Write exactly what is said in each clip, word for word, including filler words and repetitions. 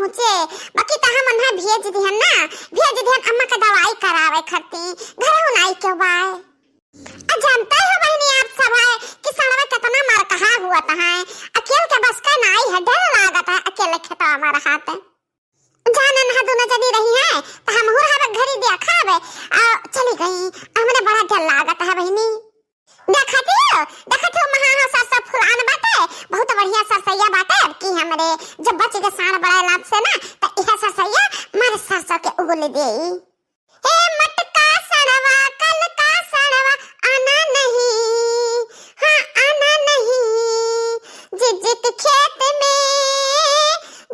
मुझे, बाकी त हम उन्हें भेज दिहन ना, भेज दिहन अम्मा का दवाई करावे खातिर, घर हूँ नाई क्यों बाय। आ जानते हो बहिनी आप सब है कि सड़वा कितना मरकहा हुआ त है, अकेल के बस का नाई है, डर लागत है अकेले खेतवा में रहत। जाने ना दोनों जनी रही है, त हम हुर हर घरी देखा आवे, आ चली गई, हमने बड़ा डर लागत है बहिनी। देखत हो, देखत हो, महा हा सरसों फुलान बाटे, बहुत बढ़िया सरसैया बाटे। अब की हमरे जब बच के साँड़ बड़े लाभ से ना, त इहे सरसैया मारे सरसों के उगल देई। ए मटका सड़वा, कल का सड़वा, आना नहीं, हाँ आना नहीं, जिज्जी के खेत में,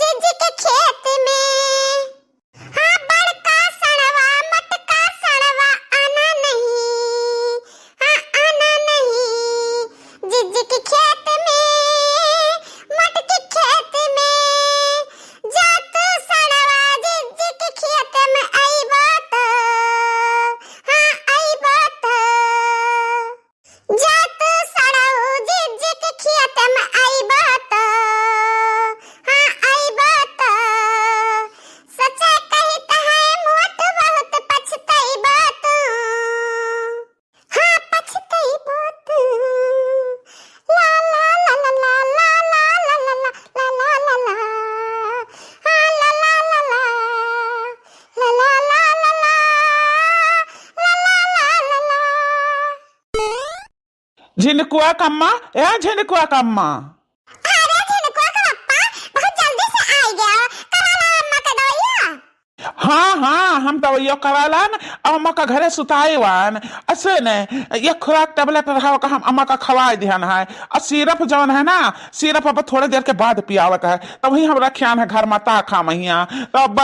जिज्जी के खेत में। हाँ, बड़का सड़वा, मटका सड़वा, आना नहीं, हाँ, आना नहीं। जिज्जी के खेत में, मटकी खेत में, जा तू सड़वा, जिज्जी के खेत में अइबा त, हाँ, अइबा त। जा तू सड़ऊ जिज्जी के खेत में अइबा त, हाँ अइबा त, सच्चा कहित है मोट बहुत पछतइबा तू, हाँ पछतइबा तू। ला ला ला ला ला ला ला ला ला ला ला ला ला ला, हाँ ला ला ला ला ला ला ला ला ला ला ला ला ला। झिनकुआ कम्मा, ए झिनकुआ कम्मा। अरे झिनकुआ का पप्पा, बहुत जल्दी से आइ गया। करा ला अम्मा का दवाइया? हाँ, हाँ, हम दवाइया करा लान, अम्मा का घरे सुताए वान। असे ने, ये खुराक tablet रहा का हम अम्मा का खवाए दिहन है। और syrup जौन है ना, syrup अब थोड़े देर के बाद पियावत है। तब वही हम रखियान है घर में ताखा महिया। तब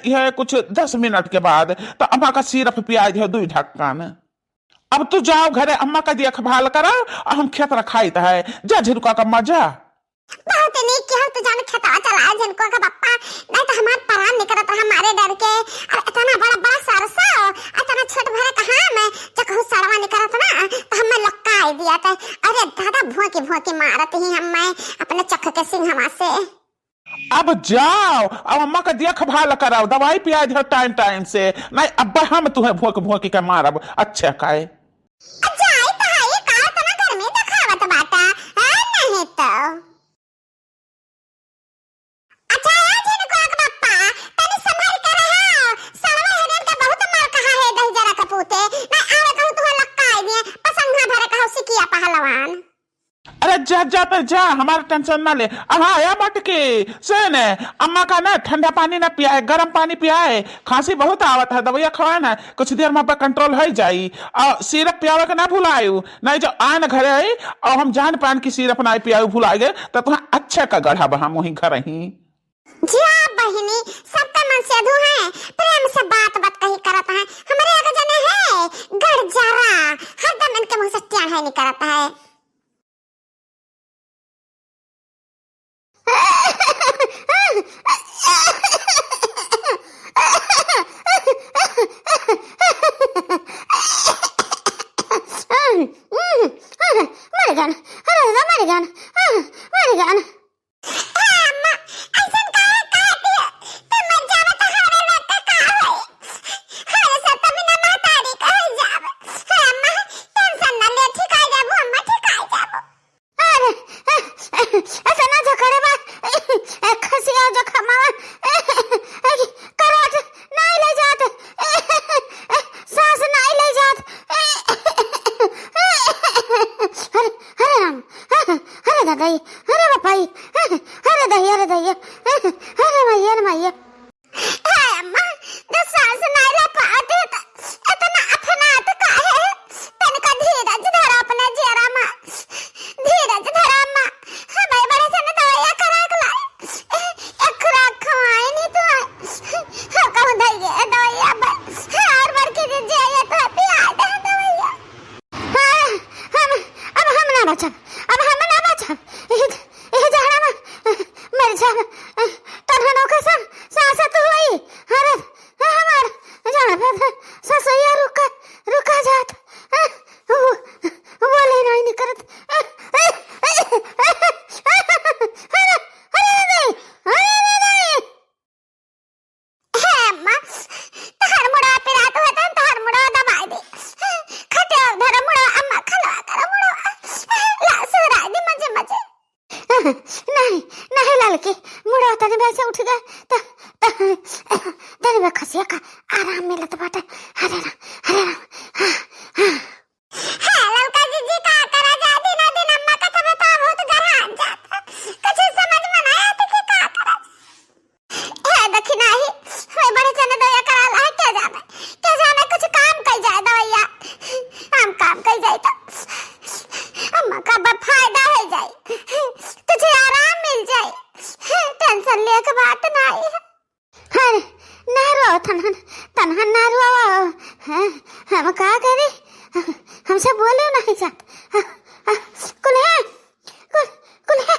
ये कुछ दस मिनट के बाद, तो अम्मा का syrup पियाए दिया दुई ढक्कन। अब तू जाओ घरे, अम्मा का देखभाल करो, और हम खेत रखाइत है। जा झिनकुआ का अम्मा, जा। बहुत नीक किहल तू जान खेतवा चलाए झिनकुआ का पप्पा, नहीं तो हमार परान निकरत रहा मारे डर के। और इतना बड़ा बड़ा सरसों, इतना छोट भरे कहाँ में, जो कहूँ सड़वा निकरत ना, तो हमें लक्काई दिया था। अरे दादा, भोंकी भोंकी मारत ही हमें अपने चख के सिंहवा से। अब जाओ, अब अम्मा का देखभाल कराओ, दवाई पिया दो टाइम टाइम से, नहीं अब हम तुहें भोंक भोंक के मारब। अच्छा काहे? अब जाई तो हई, का इतना गर्मी देखावत बाटा, है नहीं तो। अच्छा, ए झिनकुआ के पप्पा, तनी संभल के रहो, सड़वा हिरन का बहुत मरकहा है दही जरा कपूते, नहीं आवे कहूँ तुहें लक्काई दिए, पसंगा भरे कहो सिकिया पहलवान। अरे जा, जा, तो जा, हमारा tension ना ले। हाँ, या मटकी, सुन, अम्मा का ना ठंडा पानी ना पियाए, गरम पानी पियाए, खांसी बहुत आवत है, दवाइया खवाए ना, कुछ देर में आपका control हो जाई। और syrup पियावे के ना भुलायू, नहीं जो आन घरे आई और हम जान पान की syrup ना पियायू भुला गए, तो तुहाँ अच्छा का गढ़ा बा हम वहीं घर ही। जिया बहिनी, सबका मन से अधू है, प्रेम से बात बात कही करत है। हमरे आगे जने है, गड़ जरा, हरदम इनके मुंह से टेढ़े निकरत है। मर गन, अरे मर गन, मर गन। ए अम्मा, अइसन काहे कहत हियो? तू मर जाबे त हमरे लोग के का होई? हमरे सब त बिना महतारी के हो जाबे। हे अम्मा, tension ना ले, ठीक आ जाबो अम्मा, ठीक आ जाबो। अरे, ए, ए, अतना जकड़े बा, ए, ए, खसिया जखमा, ए, ए, करवट नाई ले जात, ए, ए, सांस नाई ले जात, ए, अरे, अरे राम, अरे दादाई, अरे बापाई, अरे दहिया, अरे दहिया, अरे मैया, अरे मैया। हे अम्मा, जब सांस नाई ले पाते त इतना अफनात काहे? तनिका धीरज धरा अपना जियरा मा, धीरज धरा अम्मा। हमें बड़े से न दवाइया करा के लाई। एक खुराक खवाए नहीं तो हम कहूँ दइए दवाइया बस। और बड़की दीदी आइए तो पिया दे दवाइया। हाँ, हम, अब हम ना बचब, अब हम ना बचब। एह, एह जहरा में मर जाब। तनहनो के सन सासत हुई। अरे, हमार जान पे ससुया रुका, रुका जात। वो, वो ले नहीं निकलत। अरे, अरे, अरे, अरे, अरे, अरे। उठ गए, त, त, तनी बा खसिया का आराम मिलत बाटे। हरे राम, हरे राम। हाँ, हाँ। हे ललका जीजी, का करा जाए, दिना दिन अम्मा का तबीयत बहुत गहरान जात है। कुछ समझ में ना आत कि का करा जाए। हे दखिनाही, हे बड़े जने दया करा ला, के जाने, के जाने कुछ काम कई जाए दवैया। हम काम कई जाए तो अम्मा का बा फायदा हो जाए, तुझे आराम मिल जाए। टेंशन लेके बात ना आई है। अरे, ना रो तनहन, तनहन ना रो। हैं, हम का करी? हमसे बोले नहीं जात। हाँ, हाँ, कुल है, कुल, कुल है।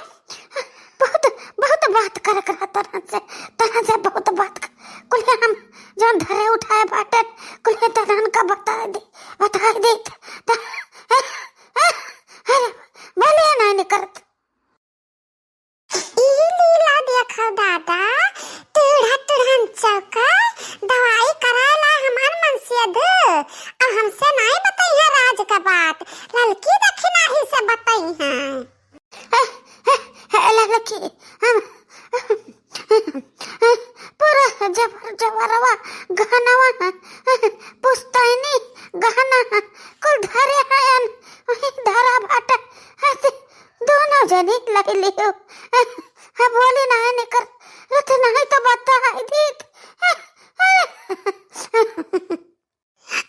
बहुत, बहुत बात कर, कर तनहन से, तनहन से बहुत बात कर। कुल है हम जौन धरे उठाए बाटे, कुल है तनहन का बताए दे, बताए दे। त-, त-, अरे, बोले नहीं निकलत। ई लीला देखो दादा, टूढ़ा टूढ़न चौका दवाई कराए ला हमार मनसेध। अब हमसे नाई बतइहे राज का बात, ललकी दखिनाही से बतइहे। ए, ए, ए, ललकी, हम पूरा जबर जबरवा गहनवा, पुस्तैनी गहना कुल धरे हयन, वही धरा बाटे। दोनों जनी लइ लियो। हाँ, बोली ना है निकर, रत नहीं तो बताई दीत।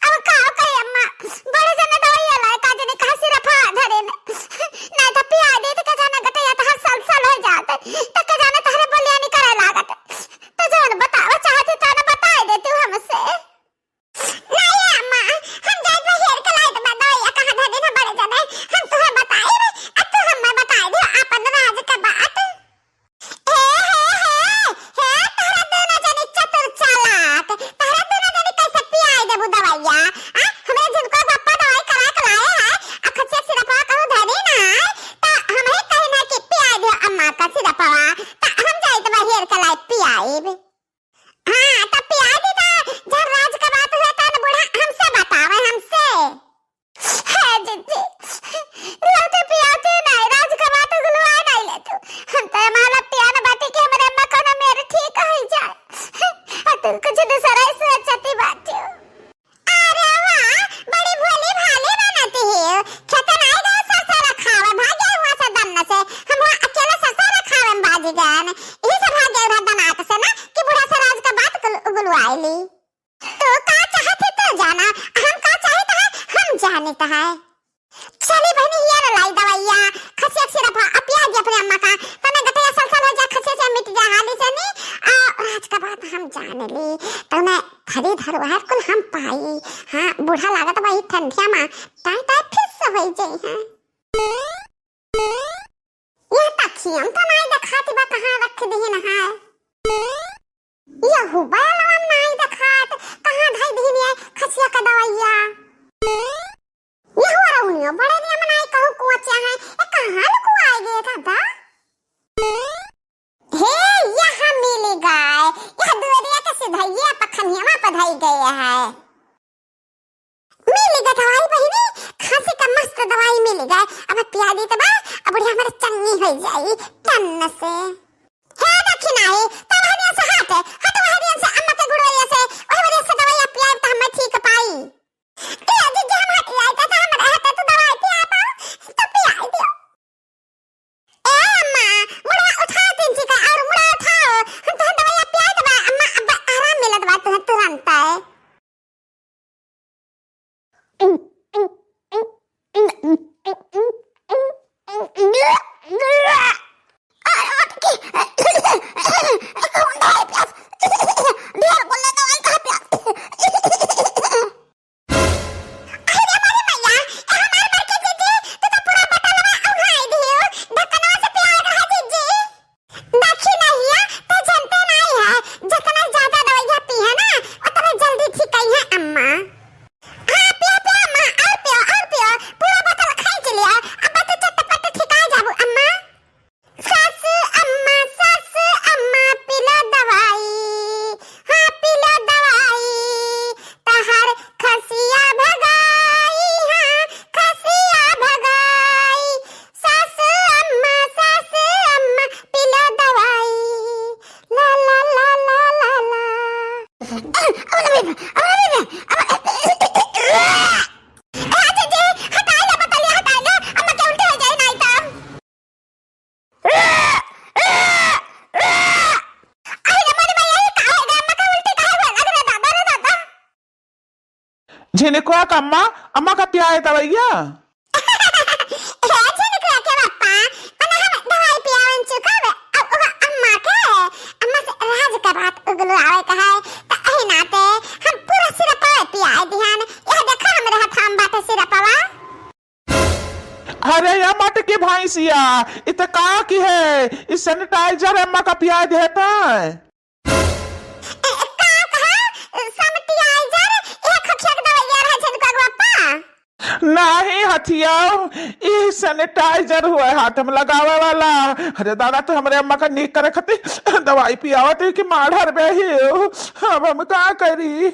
अब का करी अम्मा, बड़े जने दवाई ला का जने कहा सिरफा धरे ने। नहीं तो पिया दीत के जाने गटैया तो हर साल साल हो जात। तो के जाने तहरे बोलिया नहीं करे लागत। तो जौन बतावा चाहती तो ना बताई देती हमसे। नाहीं अम्मा, हम जाइत बा हेर के लाइत बा दवाइया कहाँ धरी ना बड़े जने। हम तुहे बताइब, आ तू हम्मे बताइ दियो आपन राज के बात। हे, हे, हे, हे, तहरा दूनो जनी चतुर चालाक, तहरा दूनो जनी कैसे पियाइ देबू दवाइया? आ, हमरे झुनको पप्पा दवाई करा के लाए हैं, आ खसिया सिरपवा कहूँ धरी ना है, त हमही कही ना कि पियाइ दियो अम्मा का सिरपवा, त हम जाइत बा हेर के लाइत पियाइब। हाँ, त पिया दी त, जब राज का बात हुआ त बूढ़ा हमसे बतावे, हमसे। हे जिज्जी, लौटे पियाते नाई, राज का बात गुलवाए नाई ले तू। हम तो हमारा पिया न बाटी के हमरे अम्मा कौनो मेर ठीक हो जाए। आ तू कुछ दूसरा ही सोचती बाटी हो। अरे वाह, बड़ी भोली भाली बनत ही। खेत नाई गए सरसों रखावे, भागे हुआ से दन्न से। हम वहाँ अकेले सरसों रखावे में बाजी गए न। इही से भागे उधर दनात से ना कि बूढ़ा से राज का बात गुल-, गुलवाइली। तू का चाहत ही तू जाना, हम का चाहित है, हम जानित है। चली बहिनी, हिया रे लाई दवाइया, खसिया सिरप आ पिया दी अपने अम्मा का, तने गटैया सलसल हो जा, खसिया से मिट जा हाली से नी, आ राज का बात हम जान ली, तने धरी धरवार कुल हम पाई। हाँ, बूढ़ा लागत बा ई ठंडिया मा, टाई टाई फिस होइ जाई हैं। यह तखियन तो नाई देखात बा, कहाँ रख दिहिन है? यहू बैलवा नाई देखात, कहाँ धई दिहिन है खसिया का दवाइया? यहू अरउनियो बड़े नियम नाई कहू कोचे हैं, ए कहाँ लुकुआए गए दादा? हे, यह मिल गए, यह दुअरिया के सिधैया पखनिया पर धई गए है। मिल गए दवाई बहिनी, खांसी का मस्त दवाई मिल गए। अब पिया दी त बा, अब बुढ़िया हमारे चंगी हो जाई टन से। हे दखिनाही, तो वहनिया से हट, हट वहनिया से अम्मा के गुड़वरिया से, वही वरिया से दवाई पिया त हमें ठीक पाई। ए, जिज्जी हम हट जाए, तो हम रहते तो दवाई पिया पाओ, तो पिया दियो। ए अम्मा, मुड़वा उठाओ तिनची का, और मुड़ा उठाओ। हम तुहन दवाइया पियाई देबा, अम्मा, अब आराम मिलत बा तुहन तुरंत। और उठ के अरे, अरे, अरे, अरे, ए, जीजी, हटाई ला बोतलिया, हटाई ला, अम्मा के उल्टी हो जाई नाई तो। अरे रे मोरी मैया, ई का हो गया? अम्मा का उल्टी काहे हुआ? अरे रे दादा, रे दादा। झिनकुआ का अम्मा, अम्मा का पियाए दवाइया। हे झिनकुआ के पप्पा, मने हम दवाई पियावन चुका बे, अब वो अम्मा के, अम्मा से राज का बात उगलवावे का है, त एही नाते हम पूरा सिरपवा पियाए दिहन। यह देखा हमरे हाथ में बाटे सिरपवा। अरे या मटकी भैंसिया, इ त का की है? इ sanitizer अम्मा का पियाए देता है। ए, का कहा? Sanitizer? ए खखिया के दवाइया रहा झिनकुआ के पप्पा? नहीं हथिया, इ sanitizer हुआ है हाथ में लगावे वाला। अरे दादा, तू हमरे अम्मा का नीक करे खातिर दवाई पियावत है कि मार हर बे ही। अब हम का करी?